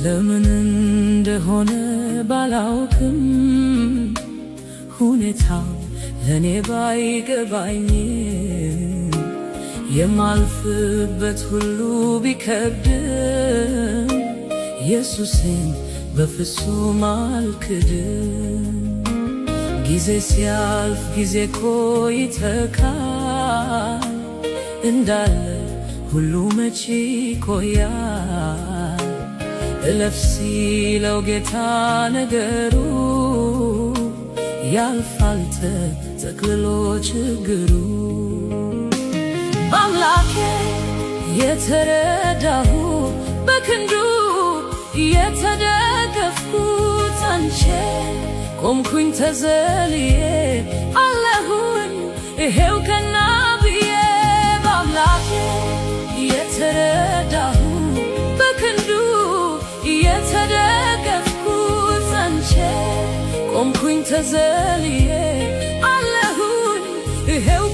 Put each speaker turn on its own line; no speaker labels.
ለምን እንደሆነ ባላውቅም፣ ሁኔታው ለእኔ ባይገባኝ፣ የማልፍበት ሁሉ ቢከብድም፣ ኢየሱስን በፍጹም አልክድም። ጊዜ ሲያልፍ ጊዜ እኮ ይተካል፣ እንዳለ ሁሉ መቼ ይቆያል። እለፍ ሲለው ጌታ ነገሩ ያልፋል ተጠቅልሎ ችግሩ። በአምላኬ የተረዳሁ፣ በክንዱ የተደገፍኩ፣ ጸንቼ ቆምኩኝ ተዘልዬ፣ አለሁኝ ይሄው ቀና ብዬ። በአምላኬ የተረዳሁ፣ በክንዱ የተደገፍኩ፣ ጸንቼ ቆምኩኝ ተዘልዬ፣ አለሁኝ ይሄው።